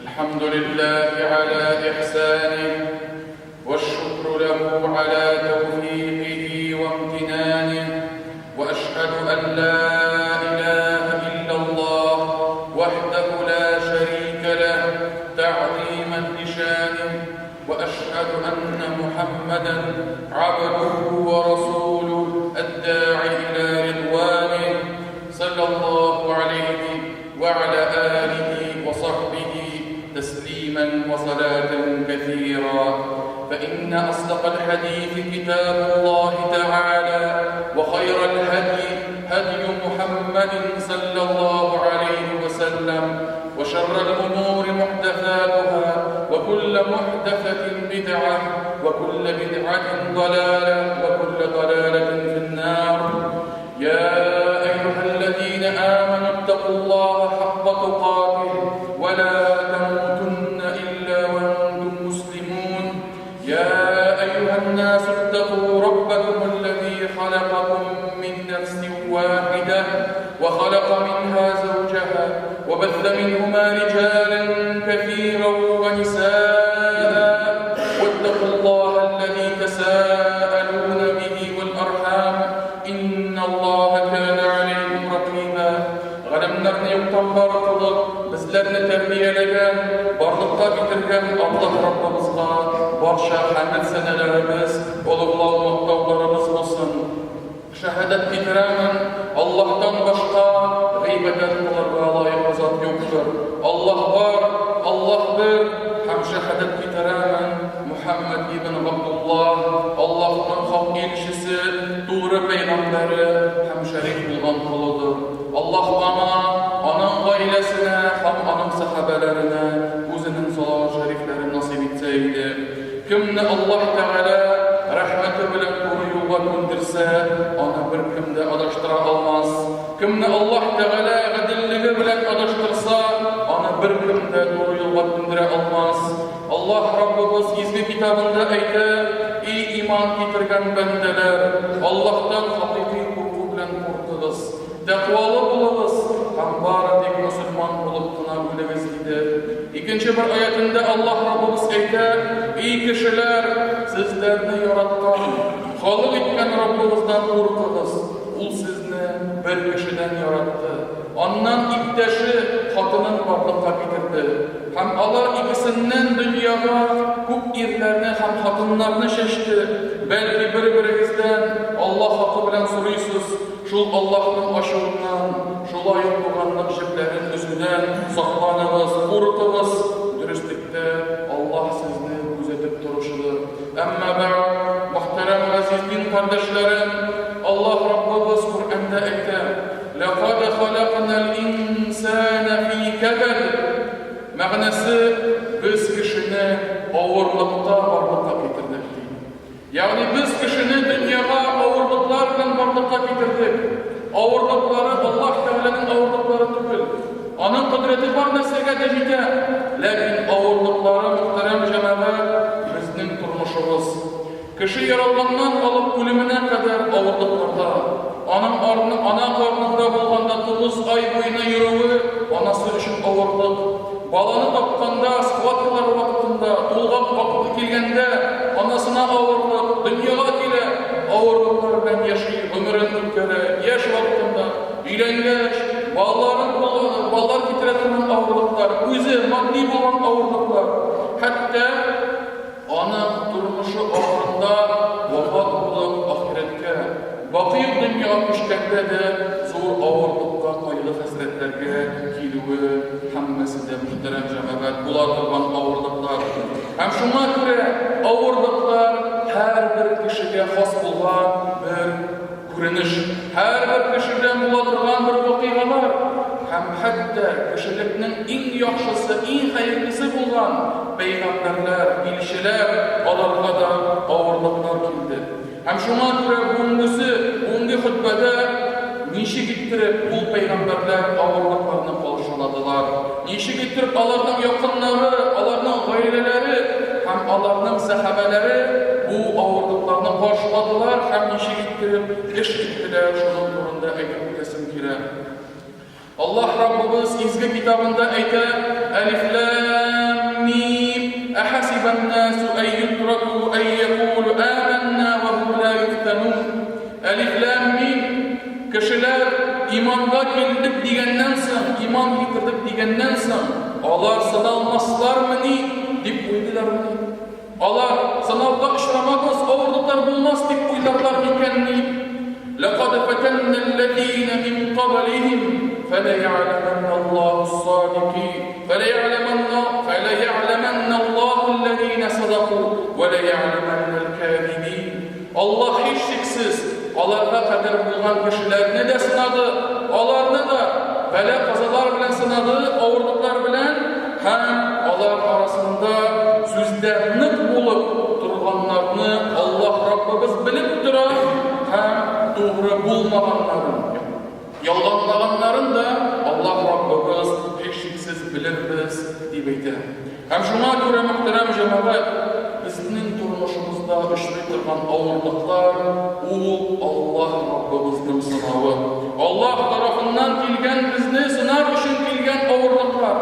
الحمد لله على إحسانه والشكر له على توفيقه وامتنانه وأشهد أن لا إله إلا الله وحده لا شريك له تعظيما لشانه وأشهد أن محمدا عبده ورسوله الداعي إلى رضوانه صلى الله عليه وعلى آله وصحبه تسليما وصلاة كثيرا فإن أصدق الحديث كتاب الله تعالى وخير الهدي هدي محمد صلى الله عليه وسلم وشر الأمور محدثاتها وكل محدثة بدعة وكل بدعة ضلالة وكل ضلالة في النار يا أيها الذين آمنوا اتقوا الله حق تقاته ولا تموتن إلا وأنتم مسلمون يا أيها الناس اتقوا ربكم الذي خلقكم من نفس واحدة وخلق منها زوجها وبث منهما رجالا كثيرا ونساء واتقوا الله الذي تساءلون به والأرحام إن الله كان عليكم رقيبا Галәмнәрне юктан бар кылып, безләрне тәрбияләгән, барлыкка китергән Аллаһ Раббыбызга барча хәмед-сәнәләребез, олуглау, мактауларыбыз булсын. Шәһадәт китерәмен, Аллаһтан башка гыйбадәт кылырга лаеклы зат юктыр. Аллаһ бар, Аллаһ бер, һәм шәһадәт китерәмен, Мөхәммәд ибн Габдуллаһ, Аллаһның хак илчесе, тугры пәйгамбәре һәм шәриф булган колыдыр. Аллаһ аңа, аның гаиләсенә һәм аның сәхабәләренә Үзенең салават шәрифләрен насыйп итсә иде. Кемне Аллаһ Тәгалә рәхмәте белән туры юлга күндерсә, аны беркем дә адаштыра алмас. Кемне Аллаһ Тәгалә гаделлеге белән адаштырса, аны беркем дә туры юлга күндерә алмас. Аллаһ Раббыбыз изге китабында әйтә, И иман китергән бәндәләр, Аллаһтан хакыйкый курку белән куркыгыз, тәкъвалы булыгыз һәм бары тик мөселман булып кына үлегез, диде. Икенче бер аятендә Аллаһ Раббыбыз әйтә, И кешеләр, сезләрне яраткан, халык иткән Раббыгыздан куркыгыз, Ул сезне бер кешедән яратты, аннан иптәше, хатынын барлыкка китерде. Һәм алар икесеннән дөньяга күп ирләрне һәм хатыннарны чәчте. Бәлки бер-берегездән Аллаһ хакы белән сорыйсыз, шул Аллаһның ачуыннан, шулай ук туганлык җепләрен өзүдән сакланыгыз, куркыгыз, дөреслектә Аллаһ сезне күзәтеп торучыдыр. Әмма бәгъд, мөхтәрәм газиз дин кардәшләрем, Аллаһ Раббыбыз Коръәндә әйтә, Ләкад халәкнәл инсанә фи кәбәд. Мәгънәсе, без кешене авырлыкта барлыкка китердек, ди. Ягъни без кешене дөньяга авырлыклар белән барлыкка китердек. Авырлыклары Аллаһ Тәгаләнең авырлыклары түгел. Аның кодрәте бар нәрсәгә дә җитә. Ләкин авырлыклары, мөхтәрәм җәмәгать, безнең тормышыбыз. Кеше яралганнан алып үлеменә кадәр авырлыкларда, аның арны ана карынында булганда 9 ай буена йөрүе анасы өчен авырлык. Баланы тапканда, схваткалар вакытында, тулгак вакыты килгәндә анасына авырлык, дөньяга килә, авырлыклар белән яши, гомерен үткәрә, яшь вакытында, өйләнгәч, балаларын балалар китерә торган авырлыклар, үзе матди булган авырлыклар, хәтта Аның тормышы ахырында вафат булып, ахирәткә, бакый дөньяга күчкәндә дә зур авырлыкка, кайгы-хәсрәтләргә килүе һәммәсе дә, мөхтәрәм җәмәгать, була торган авырлыклар. Һәм шуңа күрә авырлыклар һәрбер кешегә хас булган бер Күренеш, һәрбер кеше белән була торган бер вакыйгалар һәм хәтта кешелекнең иң яхшысы, иң хәерлесе булган пәйгамбәрләр, илчеләр, аларга да авырлыклар килде. Һәм шуңа күрә бүгенгесе, бүгенге хөтбәдә ничек иттереп ул пәйгамбәрләр авырлыкларны каршыладылар, ничек иттереп аларның якыннары, аларның гаиләләре һәм аларның сәхабәләре бу авырлыкларны каршыладылар һәм ничек иттереп эш иттеләр, шуның турында әйтеп үтәсем килә. Аллаһ Раббыбыз изге китабында әйтә, Әлиф ләм мим, Әхәсибән насу әй ютраку әй якулу әмәннә вә һум лә юфтәнун. Әлиф ләм мим, Кешеләр иманга килдек дигәннән соң, иман китердек дигәннән соң, алар сыналмаслармыни дип уйлыйлармыни? Алар, сынауга очрамабыз, авырлыклар булмас дип уйларлар микәнни? Ләкад фәтәннәлләзина мин каблиһим фәләйәгъләмәнналлаһус-садикин, фәләйәгъләмәнна, фәләйәгъләмәнналлаһулләзина садаку вә ләйәгъләмәннәл-кәзибин. Аллаһ һичшиксез аларга кадәр булган кешеләрне дә сынады, аларны да бәла-казалар белән сынады, авырлыклар белән, һәм алар арасында сүздә нык булып торганнарны Аллаһ Раббыбыз белеп тора һәм тугры булмаганнарын, ялганлаганнарын да Аллаһ Раббыбыз һичшиксез белербез, дип әйтә. Һәм шуңа күрә, мөхтәрәм җәмәгать, безнең тормышыбызда очрый торган авырлыклар, ул Аллаһ Раббыбызның сынавы. Аллаһ тарафыннан килгән безне сынар өчен килгән авырлыклар.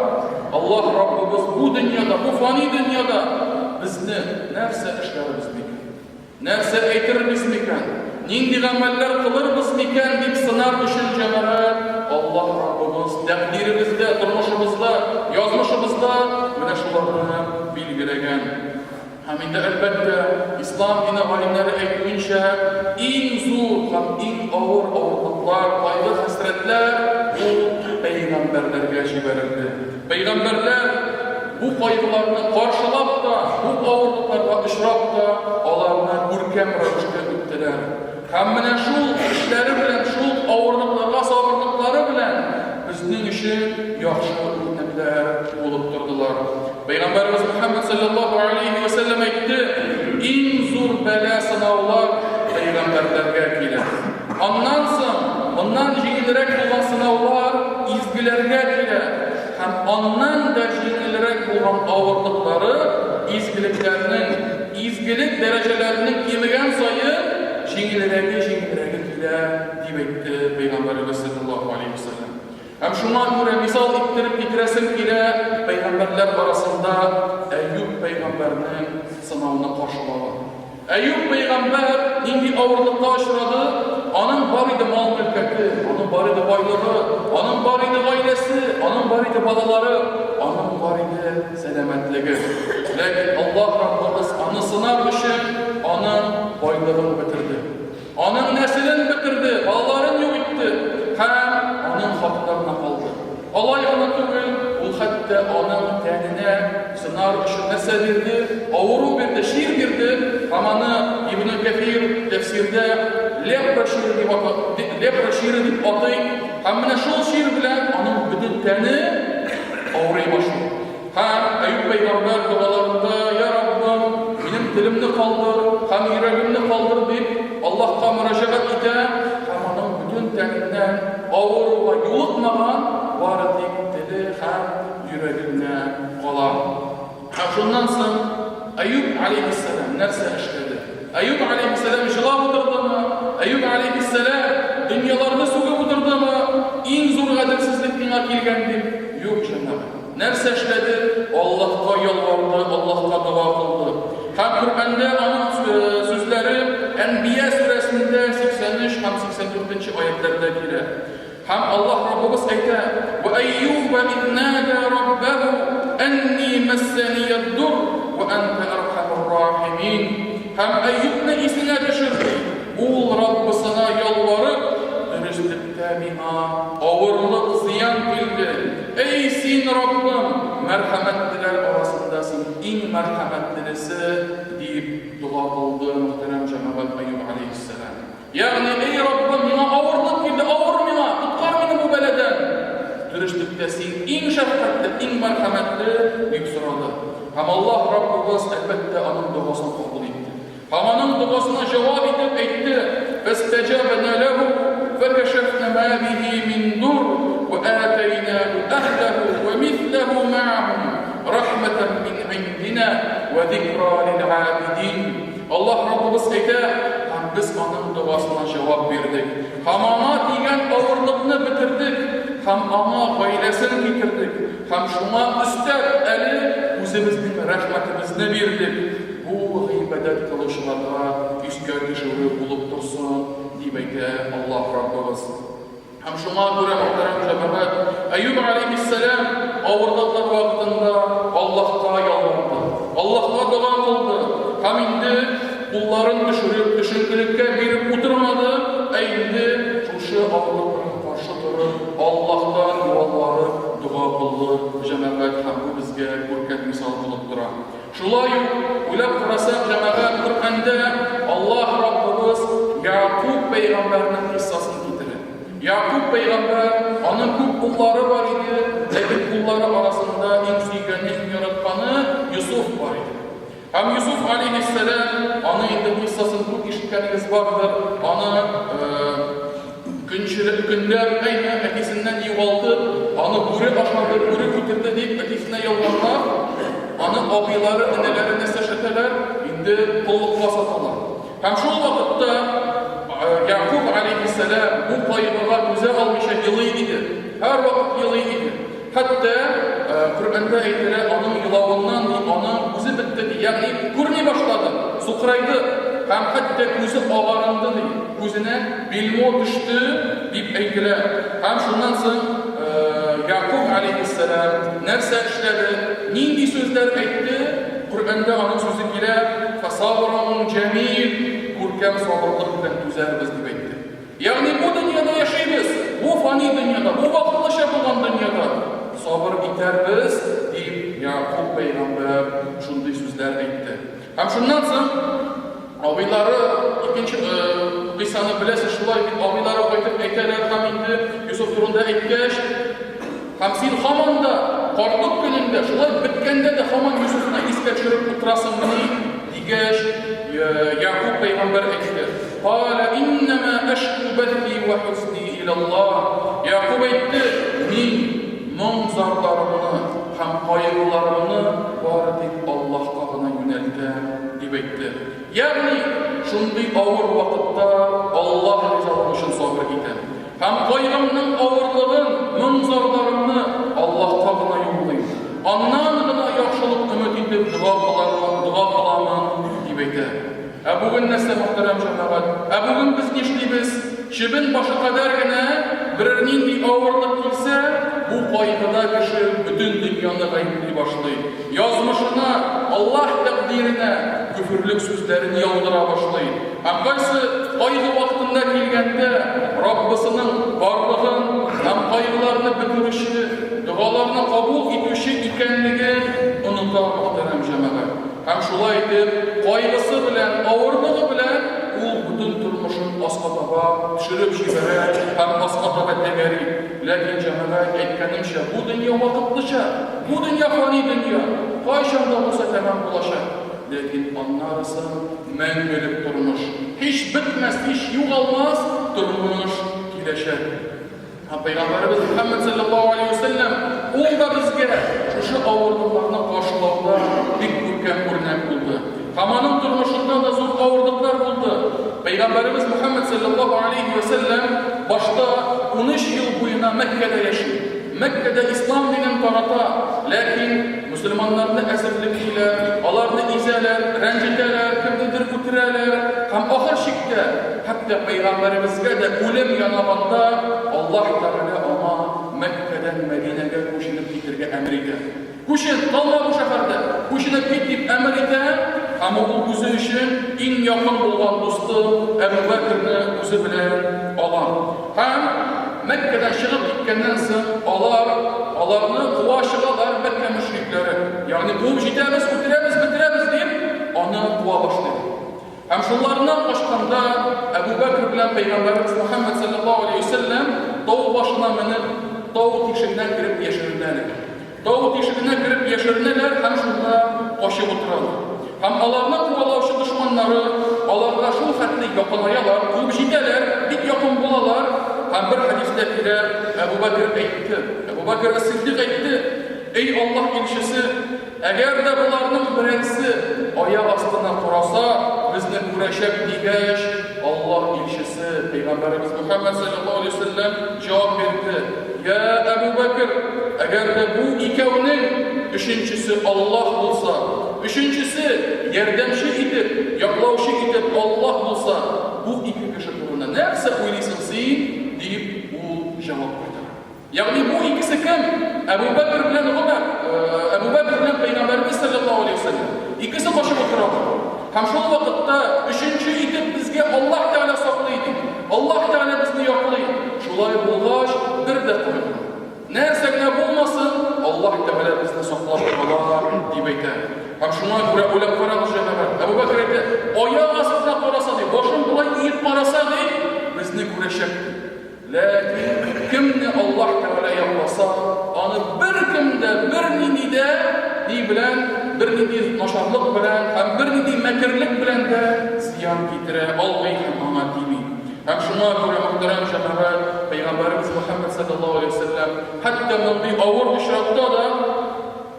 Аллаһ Раббыбыз бу дөньяда, бу фани дөньяда безне нәрсә эшләрбез микән? Нәрсә әйтербез микән? Нинди гамәлләр кылырбыз микән, дип сынар өчен, җәмәгать, Аллаһ Раббыбыз тәкъдиребездә, тормышыбызда, язмышыбызда менә шуларны билгеләгән. Һәм инде, әлбәттә, ислам дине галимнәре әйтүенчә, иң зур һәм иң авыр авырлыклар, кайгы-хәсрәтләр ул пәйгамбәрләргә җибәрелде. Пәйгамбәрләр бу кайгыларны каршылап та, бу авырлыкларга очрап та, аларны күркәм рәвештә үттеләр. Һәм менә шул эшләре белән, шул авырлыкларга сабырлыклары белән безнең өчен яхшы үрнәкләр булып тордылар. Пәйгамбәребез Мөхәммәд салләллаһу алейһи вә сәлләм әйтте, Иң зур бәла-сынаулар пәйгамбәрләргә килә. Аннан соң, моннан җиңелрәк булган сынаулар изгеләргә килә һәм аннан да җиңелрәк булган авырлыклары изгелекләрнең, изгелек дәрәҗәләренең кимегән саен җиңелрәге җиңелрәге килә, дип әйтте Пәйгамбәребез салләллаһу алейһи вә сәлләм. Һәм шуңа күрә мисал иттереп китерәсем килә пәйгамбәрләр арасында Әюб пәйгамбәрнең сынауны каршылавы. Әюб пәйгамбәр нинди авырлыкка очрады? Аның бар иде мал-мөлкәте, аның бар иде байлыгы, аның бар иде гаиләсе, аның бар иде балалары, аның бар иде сәламәтлеге. Ләкин Аллаһ Раббыбыз аны сынар өчен аның байлыгын бетерде. Аның нәселен бетерде, балаларын юк итте һәм аның хатыны гына калды. Алай гына түгел, ул хәтта аның тәненә сынар өчен нәрсә бирде? Авыру бирде, чир бирде һәм аны Ибне Кәфир тәфсирдә лепра чире дип ата, лепра чире дип атый. Һәм менә шул чир белән аның бөтен тәне авырый башлый. Һәм Әюб пәйгамбәр догаларында, Я Раббым, минем телемне калдыр һәм йөрәгемне калдыр, дип Аллаһка мөрәҗәгать итә һәм аның бөтен тәненнән авыруга юлыкмаган, бары тик теле һәм йөрәге генә кала. Һәм шуннан соң Әюб алейһиссәлам нәрсә эшләде? Әюб алейһиссәлам җылап утырдымы? Әюб алейһиссәлам дөньяларны сүгеп утырдымы? Иң зур гаделсезлек миңа килгән дип? Юк, җәмәгать. Нәрсә эшләде? Аллаһка ялварды, Аллаһка дога кылды. Һәм Коръәндә аның сүзләре Әнбия сүрәсендә 83 һәм 84 нче аятьләрдә килә. Һәм Аллаһ Раббыбыз әйтә, Вә әйюбә из нада раббәһу әнни мәссәниядд-дур вә әнтә әрхәмүр-рахимин. Һәм Әйюбны исеңә төшер, ул Раббысына ялварып, Дөреслектә миңа авырлык, зыян килде. Әй син, Раббым, мәрхәмәтлеләр арасында син иң мәрхәмәтлелесе, дип дога кылды мөхтәрәм җәмәгать Әйюб галәйһиссәлам. Ягъни, Әй Раббым, миңа авырлык килде, авыр миңа, коткар мине бу бәладән. Дөреслектә син иң шәфкатьле, иң мәрхәмәтле, дип сорады. Һәм Аллаһ Раббыбыз, әлбәттә, аның догасын кабул итте. Һәм аның догасына җавап итеп әйтте, Фәстәҗәбнә ләһү фәкәшәфнә мә биһи мин дур вә атәйнәһү әһләһү вә мисләһү мәгәһүм рахмәтән мин индинә вә зикра лил габидин. Аллаһ Раббыбыз әйтә, Һәм без аның догасына җавап бирдек, һәм аңа тигән авырлыкны бетердек. һәм аңа гаиләсен китердек, һәм шуңа өстәп әле үзебезнең рәхмәтебезне бирдек. Бу гыйбадәт кылучыларга искә төшерү булып торсын, дип әйтә Аллаһ Раббыбыз. Һәм шуңа күрә, мөхтәрәм җәмәгать, Әюб аләйһиссәлам авырлыклар вакытында Аллаһка ялварды, Аллаһка дога кылды һәм инде кулларын төшереп, төшенкелеккә биреп утырмады, ә инде шушы авырлыкларга каршы торып, Аллаһтан ялварып дога кылды, җәмәгать, һәм бу безгә күркәм мисал булып тора. Шулай ук, уйлап карасак, җәмәгать, Коръәндә Аллаһ Раббыбыз Ягъкуб пәйгамбәрнең кыйссасын китерә. Ягъкуб пәйгамбәр, аның күп уллары бар иде, ләкин уллары арасында иң сөйгәне, иң яратканы Йосыф бар иде. Һәм Йосыф алейһиссәлам, аны инде кыйссасын күп ишеткәнегез бардыр, аны Көнчелек көнләп әйме әтисеннән югалтып, аны бүре ашады, бүре үтерде дип әтисенә ялганлап, аны абыйлары, энеләре нәрсә эшләтәләр? Инде коллыкка саталар. Һәм шул вакытта Ягъкуб алейһиссәлам бу кайгыга түзә алмыйча елый иде. Һәрвакыт елый иде. Хәтта Коръәндә әйтелә, аның елавыннан ди, аның күзе бетте ди, ягъни күрми башлады, сукырайды һәм хәтта күзе агарынды ди, күзенә бельмо төште дип әйтелә. Һәм шуннан соң Ягъкуб алейһиссәлам нәрсә эшләде, нинди сүзләр әйтте? Коръәндә аның сүзе килә, Фәсабрун җәмил, күркәм сабырлык белән түзәрбез дип әйтте. Ягъни бу дөньяда яшибез, бу фани дөньяда, бу вакытлыча булган дөньяда сабыр итәрбез, дип Ягъкуб пәйгамбәр шундый сүзләр әйтте. Һәм шуннан соң абыйлары икенче кыйссаны беләсез шулай бит, абыйлары кайтып әйтәләр һәм инде Йосыф турында әйткәч, һәм син һаман да картлык көнеңдә, шулай беткәндә дә һаман Йосыфны искә төшереп утырасыңмыни? Дигәч, Ягъкуб пәйгамбәр әйтте, Калә иннәмә әшку бәсти вә хузни иләллаһ. Ягъкуб әйтте, Мин моң-зарларымны һәм кайгыларымны бары тик Аллаһка гына юнәлтәм, дип әйтте. Ягъни, шундый авыр вакытта Аллаһ ризалыгы өчен сабыр итәм. Һәм кайгымның авырлыгын, моң-зарларымны Аллаһка гына юллыйм. Аннан гына яхшылык өмет итеп дога кылармын, дога кыламын, дип әйтә. Ә бүген нәрсә, мөхтәрәм җәмәгать? Ә бүген без нишлибез? Чебен башы кадәр генә берәр нинди авырлык килсә, бу кайгыда кеше бөтен дөньяны гаепли башлый. Язмышына, Аллаһ тәкъдиренә көферлек сүзләрен яудыра башлый. Һәм кайсы кайгы вакытында килгәндә Раббысының барлыгын һәм кайгыларны бетерүче, догаларны кабул итүче икәнлеген оныта, мөхтәрәм җәмәгать. Һәм шулай итеп, кайгысы белән, авырлыгы белән ул бөтен тормышын аска таба төшереп җибәрә һәм аска таба тәгәри. Ләкин, җәмәгать, әйткәнемчә, бу дөнья вакытлыча, бу дөнья фани дөнья, кайчан да булса тәмам булачак. Ләкин аннарысы мәңгелек тормыш, һич бетмәс, һич югалмас тормыш киләчәк. Һәм Пәйгамбәребез Мөхәммәд салләллаһу алейһи вә сәлләм ул да безгә шушы авырлыкларны каршылауда бик күркәм үрнәк булды. Һәм аның тормышында да зур авырлыклар булды. Пәйгамбәребез Мөхәммәд салләллаһу алейһи вә сәлләм башта 13 ел буена Мәккәдә яши. Мәккәдә ислам динен тарата, ләкин мөселманнарны әзерлеклиләр, аларны изәләр, рәнҗетәләр, кемнедер үтерәләр һәм ахыр чиктә, хәтта пәйгамбәребезгә дә үлем янаганда, Аллаһ Тәгалә аңа Мәккәдән Мәдинәгә күченеп китергә әмер итә. Күчен, калма бу шәһәрдә, күченеп кит, дип әмер итә һәм ул үзе өчен иң якын булган дусты Әбү Бәкерне үзе белән ала. Һәм Мәккәдән чыгып киткәннән соң, алар аларны куа чыгалар, Мәккә мөшрикләре, ягъни куып җитәбез, үтерәбез, бетерәбез дип, аны куа башлыйлар. Һәм шуларыннан качканда Әбү Бәкер белән пәйгамбәребез Мөхәммәд салләллаһу алейһи вә сәлләм тау башына менеп, тау тишегенә кереп яшеренәләр. Тау тишегенә кереп яшеренәләр һәм шунда качып утыралар. Һәм аларны куалаучы дошманнары аларга шул хәтле якынаялар, куып җитәләр, бик якын булалар. Һәм бер хәдистә килә, Әбү Бәкер әйтте, Әбү Бәкер әс-Сиддик әйтте, Эй Аллаһ илчесе, әгәр дә боларның берәрсе аяк астына караса, безне күрәчәк дигәч, Аллаһ илчесе, пәйгамбәребез Мөхәммәд салләллаһу алейһи ва сәлләм җавап бирде, Йә Әбү Бәкер, әгәр дә бу икәүнең өченчесе Аллаһ булса, өченчесе ярдәмче итеп, яклаучы итеп Аллаһ булса, бу ике кеше турында нәрсә уйлыйсың син? дип ул җавап кайтара. Ягъни бу икесе кем? Әбү Бәкер белән Гомәр, Әбү Бәкер белән Пәйгамбәребез салләллаһу алейһи ва сәлләм. Икесе качып утыралар. Һәм шул вакытта өченче итеп безгә Аллаһ Тәгалә саклый ди. Аллаһ Тәгалә безне яклый. Шулай булгач, бер дә кайгырма. Нәрсә генә булмасын, Аллаһ Тәгалә безне саклап кала, дип әйтә. Һәм шуңа күрә уйлап карагыз, җәмәгать. Әбү Бәкер әйтә, аяк астына караса ди, башын болай иеп караса ди, безне күрәчәк ди. Ләкин кемне Аллаһ Тәгалә якласа, аны беркем дә, бернинди дә ни белән, бернинди начарлык белән һәм бернинди мәкерлек белән дә зыян китерә алмый һәм аңа тими. Һәм шуңа күрә, мөхтәрәм җәмәгать, Пәйгамбәребез Мөхәммәд салләллаһу алейһи ва сәлләм хәтта мондый авыр очракта да,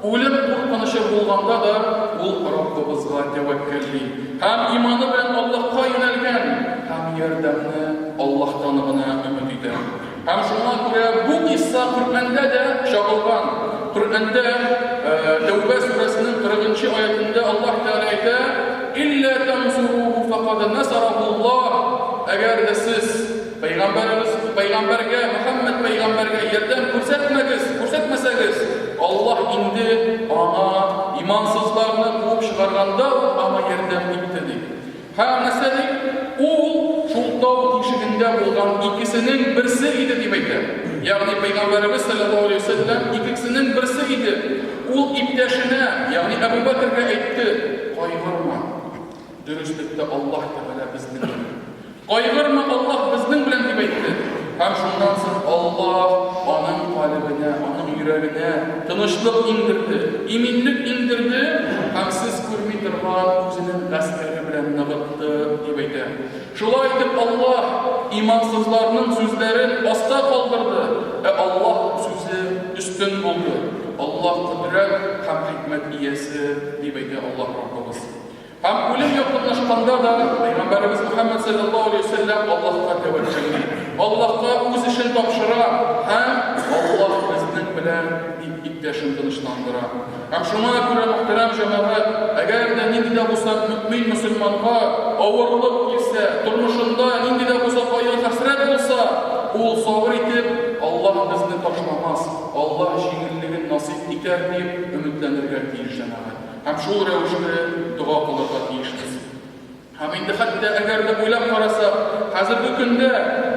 Үлем куркынычы булганда да ул Раббыбызга тәвәккәлли һәм иманы белән Аллаһка юнәлгән һәм ярдәмне Аллаһтан гына өмет итә. Һәм шуңа күрә бу кыйсса Коръәндә дә чагылган. Коръәндә Тәүбә сүрәсенең 40 нчы аятендә Аллаһ Тәгалә әйтә, Илля тансуруһу фәкад насарахуллаһ, әгәр дә сез Пәйгамбәребез, пәйгамбәргә, Мөхәммәд пәйгамбәргә ярдәм күрсәтмәгез, күрсәтмәсәгез, Аллаһ инде аңа имансызларны куып чыгарганда ук аңа ярдәм итте, ди. Һәм нәрсә ди? Ул шул тау тишегендә булган икесенең берсе иде, дип әйтә. Ягъни пәйгамбәребез салләллаһу алейһи ва сәлләм икесенең берсе иде. Ул иптәшенә, ягъни Әбү Бәкергә әйтте, Кайгырма. Дөреслектә Аллаһ Тәгалә безнең белән. Кайгырма, Аллаһ безнең белән, дип әйтте. Һәм шуннан соң Аллаһ аның калебенә, аның йөрәгенә тынычлык иңдерде, иминлек иңдерде һәм сез күрми торган үзенең гаскәре белән ныгытты, дип әйтә. Шулай итеп Аллаһ имансызларның сүзләрен аста калдырды, ә Аллаһ сүзе өстен булды. Аллаһ кодрәт һәм хикмәт иясе, дип әйтә Аллаһ Раббыбыз. Һәм үлем якынлашканда да Пәйгамбәребез Мөхәммәд салләллаһу алейһи ва сәлләм Аллаһка тәвәккәлли, Аллаһка үз эшен тапшыра һәм Аллаһ безнең белән дип иптәшен тынычландыра. Һәм шуңа күрә, мөхтәрәм җәмәгать, әгәр дә нинди дә булса мөэмин мөселманга авырлык килсә, тормышында нинди дә булса кайгы-хәсрәт булса, ул сабыр итеп, Аллаһ безне ташламас, Аллаһ җиңеллеген насыйп итәр дип өметләнергә тиеш, җәмәгать. Һәм шул рәвешле дога кылырга тиешбез. Һәм инде хәтта әгәр дә уйлап карасак, хәзерге көндә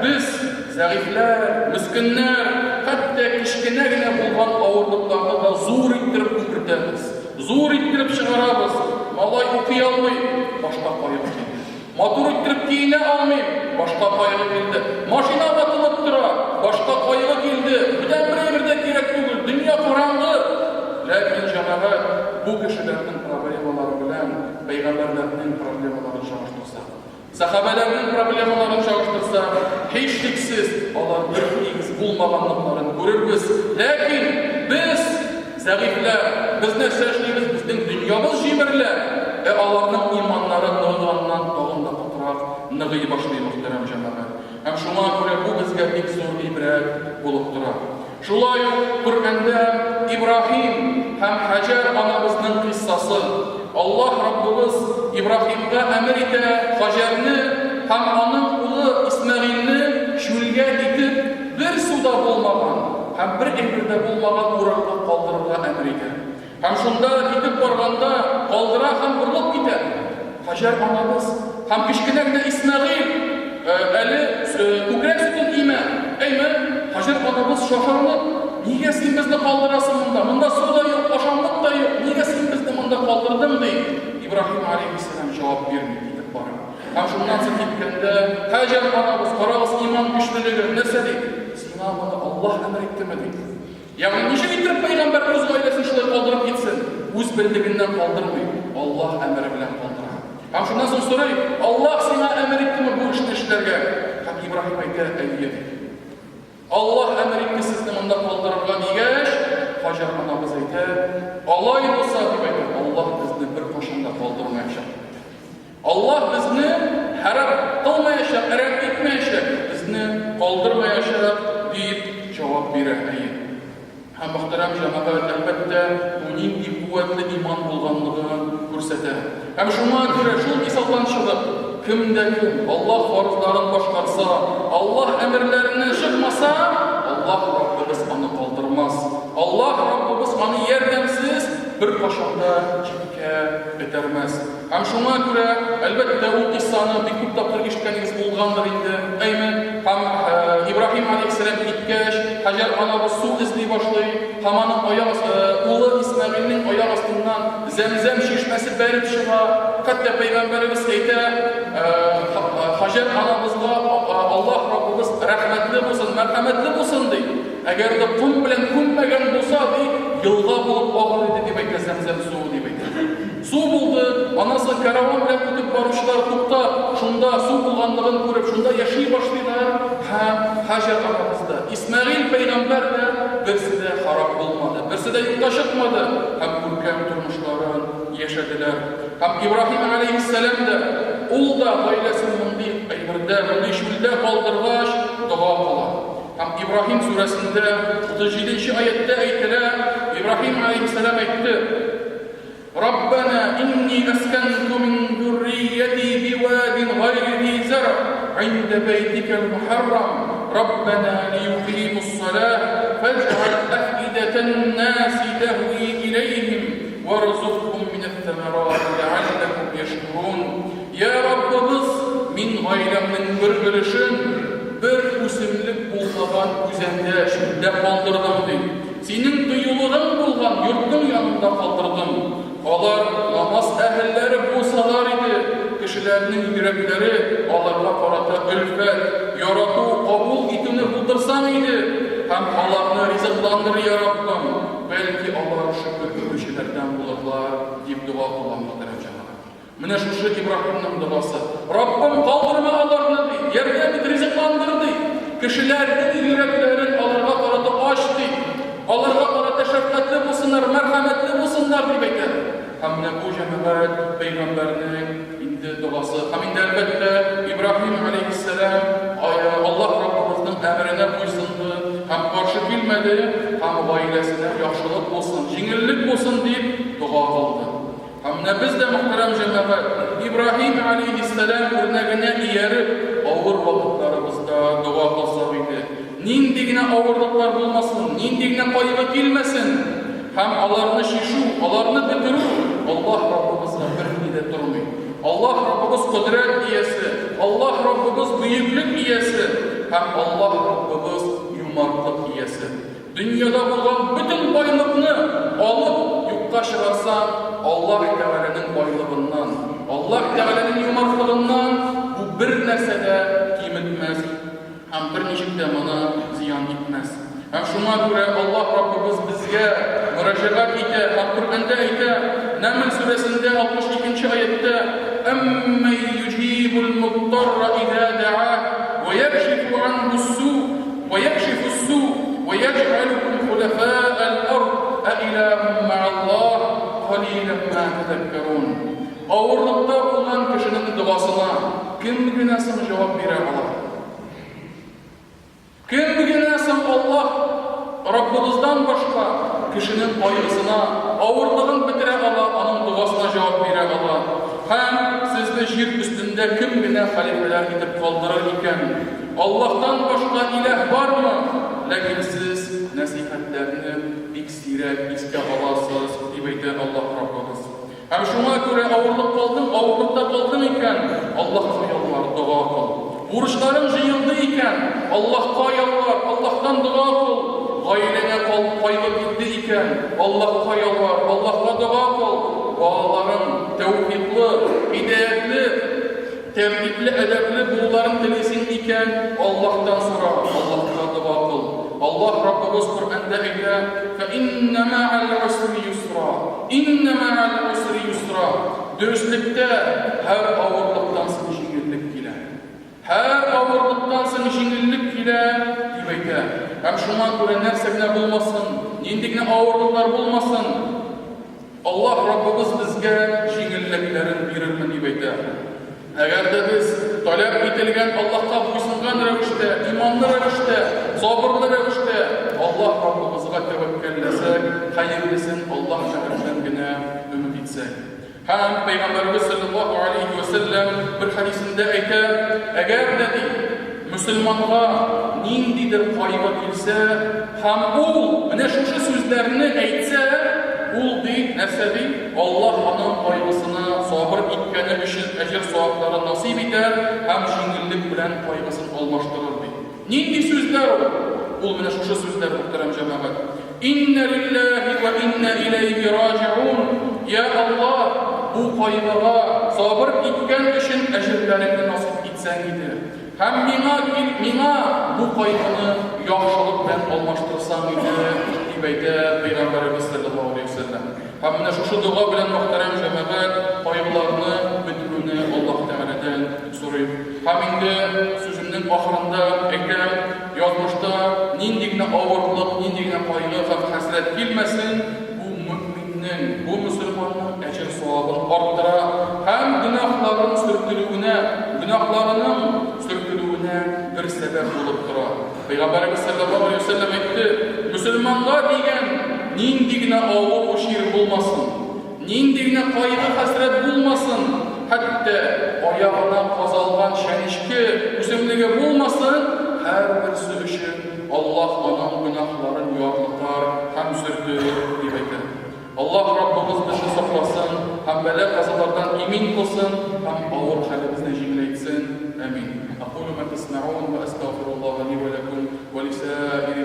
без, зәгыйфьләр, мескеннәр, хәтта кечкенә генә булган авырлыкларны да зур иттереп күпертәбез, зур иттереп чыгарабыз. Малай укый алмый, башка кайгы килде. Матур иттереп киенә алмыйм, башка кайгы килде. Машина ватылып тора, башка кайгы килде. Бүтән бер әйбер дә кирәк түгел, дөнья караңгы. Ләкин, җәмәгать, бу кешеләрнең проблемалары белән пәйгамбәрләрнең проблемаларын чагыштырсак, сәхабәләрнең проблемаларын чагыштырсак, һичшиксез, алар бер тигез булмаганлыкларын күрербез. Ләкин без, Зәгыйфьләр, без нәрсә эшлибез, безнең дөньябыз җимерелә, ә аларның иманнары ныгыганнан тагын да катырак ныгый башлый, мөхтәрәм җәмәгать. Һәм шуңа күрә бу безгә бик зур гыйбрәт булып тора. Шулай ук Коръәндә Ибраһим һәм Һаҗәр анабызның кыйссасы. Аллаһ Раббыбыз Ибраһимга әмер итә Һаҗәрне һәм аның улы Исмәгыйльне чүлгә илтеп, бер су да булмаган һәм бер әйбер дә булмаган урынга калдырырга әмер итә. Һәм шунда китеп барганда калдыра һәм борылып китә. Һаҗәр анабыз һәм кечкенә генә Исмәгыйль әле күкрәк сөтен имә. Әйме, Һаҗәр анабыз шашарынып, Нигә син безне калдырасың монда? Монда су да юк, ашамлык та юк, нигә син безне монда калдырдың? ди. Ибраһим алейһиссәлам җавап бирми, китеп бара. Һәм шуннан соң киткәндә, Һаҗәр анабыз, карагыз иман көчлелеген, нәрсә ди? Сиңа моны Аллаһ әмер иттеме? ди. Ягъни ничек иттереп пәйгамбәр үз гаиләсен шулай калдырып китсен? Үз белдегеннән калдырмый, Аллаһ әмере белән калдыра. Һәм шуннан соң сорый, Аллаһ сиңа әмер иттеме бу эшне эшләргә? Һәм Ибраһим әйтә, әйе, ди. Аллаһ әмер итте сезне монда калдырырга, дигәч, Һаҗәр анабыз әйтә, алай булса, дип әйтә, Аллаһ безне беркайчан да калдырмаячак, дип әйтә. Аллаһ безне харап кылмаячак, әрәм итмәячәк, безне калдырмаячак, дип җавап бирә. Әйе. Һәм, мөхтәрәм җәмәгать, әлбәттә, бу нинди куәтле иман булганлыгын күрсәтә. Һәм шуңа күрә, шул мисалдан чыгып, кем дә кем Аллаһ фарызларын башкарса, Аллаһ әмерләреннән чыкмаса, Аллаһ Раббыбыз аны калдырмас. Аллаһ Раббыбыз аны ярдәмсез беркайчан да читкә этәрмәс. Һәм шуңа күрә, әлбәттә, ул кыйссаны бик күп тапкыр ишеткәнегез булгандыр инде, әйме? Һәм Ибраһим галәйһиссәлам киткәч, Һаҗәр анабыз су эзли башлый, һәм аның аяк, улы Исмәгыйльнең аяк астыннан Зәмзәм чишмәсе бәреп чыга. Хәтта пәйгамбәребез әйтә, Һаҗәр анабызга Аллаһ Раббыбыз рәхмәтле булсын, мәрхәмәтле булсын, ди. Әгәр дә ком белән күммәгән булса, ди, елга булып агыр иде, дип әйтә Зәмзәм суы, дип әйтә. Су булды, аннан соң караван белән үтеп баручылар туктап, шунда су булганлыгын күреп, шунда яши башлыйлар һәм Һаҗәр анабыз да, Исмәгыйль пәйгамбәр дә берсе дә харап булмады, берсе дә юкка чыкмады һәм күркәм тормышларын яшәделәр. Һәм Ибраһим галәйһиссәлам дә, ул да гаиләсен мондый әйбердә, мондый чүлдә калдыргач, дога кыла. Һәм Ибраһим сүрәсендә 37 нче аятьтә әйтелә, Ибраһим галәйһиссәлам әйтте, Раббана инни әскәнту мин зуррияти бивадин гайри зи зәръ гыйндә бәйтикәл мөхәррәм, Раббана лиюкыймус-салаһ фәҗгәл әфидәтән наси тәһви иләйһим варзукһум минәт-тәмәрати ләгалләһум яшкурун. Йә Раббыбыз, мин гаиләмнең бер өлешен бер үсемлек булмаган үзәндә, чүлдә калдырдым, ди. Синең тыюлыгың булган йортың янында калдырдым. Алар намаз әһелләре булсалар иде, кешеләрнең йөрәкләре аларга карата өлфәт, ярату, кабул итүне булдырсаң иде, һәм аларны ризыкландыр, йа Раббым, бәлки алар шөкер итүчеләрдән булырлар, дип дога кыла мөхтәрәм җәмәгать. Менә шушы Ибраһимның догасы. Раббым, калдырма аларны, ди, ярдәм ит, ризыкландыр, ди. Кешеләрнең йөрәкләрен аларга карата ач, ди. Аларга карата шәфкатьле булсыннар, мәрхәмәтле булсыннар, дип әйтә. Һәм менә бу җәмәгать пәйгамбәрнең инде догасы. Һәм инде, әлбәттә, Ибраһим аләйһиссәлам Аллаһ Раббыбызның әмеренә буйсынды һәм каршы килмәде һәм гаиләсенә яхшылык булсын, җиңеллек булсын дип дога кылды. Һәм менә без дә, мөхтәрәм җәмәгать, Ибраһим аләйһиссәлам үрнәгенә ияреп, авыр вакытларыбызда дога кылсак иде. Нинди генә авырлыклар булмасын, нинди генә кайгы килмәсен, һәм аларны чишү, аларны бетерү Аллаһ Раббыбызга берни дә тормый. Аллаһ Раббыбыз кодрәт иясе, Аллаһ Раббыбыз бөеклек иясе һәм Аллаһ Раббыбыз юмартлык иясе. Дөньяда булган бөтен байлыкны алып юкка чыгарсаң, Аллаһ Тәгаләнең байлыгыннан, Аллаһ Тәгаләнең юмартлыгыннан бу бер нәрсә дә киметмәс һәм берничек тә моны зыян итмәс. Һәм шуңа күрә Аллаһ Раббыбыз безгә мөрәҗәгать итә һәм Коръәндә әйтә, Нәмл сүрәсендә 62 нче аятьтә, Әммән юҗибул муттарра иза дәа, вә якшифу анһус-су, Вә якшифус-су, вә яҗгалукум хуләфаәл-ард, әиләһум мәгаллаһ, калилән мә тәзәккәрун. Авырлыкта булган кешенең догасына кем генә соң җавап бирә ала? Кем генә соң Аллаһ Раббыбыздан башка кешенең кайгысына, авырлыгын бетерә ала, аның догасына җавап бирә ала? Һәм сезне җир өстендә кем генә хәлифәләр итеп калдырыр икән? Аллаһтан башка иләһ бармы? Ләкин сез нәсыйхәтләрне бик сирәк искә аласыз, дип әйтә Аллаһ Раббыбыз. Һәм шуңа күрә авырлык калдың, авырлыкта калдың икән, Аллаһка ялвар, дога кыл. Бурычларың җыелды икән, Аллаһка ялвар, Аллаһтан дога кыл. Гаиләңә кайгы килде икән, Аллаһка ялвар, Аллаһка дога кыл. Балаларың тәүфыйклы, һидаятле, Тәртипле, әдәпле булуларын телисең икән, Аллаһтан сора, Аллаһка дога кыл. Аллаһ Раббыбыз Коръәндә әйтә, Фә иннә мәгәл усри юсра, иннә мәгәл усри юсра. Дөреслектә, һәр авырлыктан соң җиңеллек килә. Һәр авырлыктан соң җиңеллек килә, дип әйтә. Һәм шуңа күрә нәрсә генә булмасын, нинди генә авырлыклар булмасын, Аллаһ Раббыбыз безгә җиңеллекләрен бирермен дип әйтә. Әгәр дә без таләп ителгән Аллаһка буйсынган рәвештә, иманлы рәвештә, сабырлы рәвештә Аллаһ Раббыбызга тәвәккәлләсәк, хәерлесен Аллаһ Тәгаләдән генә өмет итсәк. Һәм Пәйгамбәребез салләллаһу алейһи вә сәлләм бер хәдисендә әйтә, әгәр дә, ди, мөселманга ниндидер кайгы килсә һәм ул менә шушы сүзләрне әйтсә, ул, ди, нәрсә ди? Аллаһ аның кайгысына сабыр иткәне өчен әҗер-савапларын насыйп итәр һәм җиңеллек белән кайгысын алмаштырыр, ди. Нинди сүзләр ул? Ул менә шушы сүзләр, мөхтәрәм җәмәгать. Иннә лилләһи вә иннә иләйһи раҗиун. Йә Аллаһ, бу кайгыга сабыр иткән өчен әҗерләреңне насыйп итсәң иде. Һәм миңа кил, миңа бу кайгыны яхшылык белән алмаштырсаң иде, дип әйтә Пәйгамбәребез салләллаһу алейһи вә сәлләм. Һәм менә шушы дога белән, мөхтәрәм җәмәгать, кайгыларны бетерүне Аллаһ Тәгаләдән сорыйм. Һәм инде сүземнең ахырында әйтәм, язмышта нинди генә авырлык, нинди генә кайгы һәм хәсрәт килмәсен, бу мөэминнең, бу мөселманның әҗер-савабын арттыра һәм гөнаһларын сөртелүенә, гөнаһларының сөртелүенә бер сәбәп булып тора. Пәйгамбәребез салләллаһу галәйһи ва сәлләм әйтте, Мөселманга дигән нинди генә авыру чир булмасын, нинди генә кайгы-хәсрәт булмасын, хәтта аягына казалган чәнечке үсемлеге булмасын, һәрберсе өчен Аллаһ аның гөнаһларын ярлыкар һәм сөртер, дип әйтә. Аллаһ Раббыбыз безне сакласын һәм бәла-казалардан имин кылсын һәм авыр хәлебезне җиңеләйтсен. Әмин. Әкулу ма тәсмәгун вә әстәгъфируллаһа ли вә ләкүм вә лисаирил.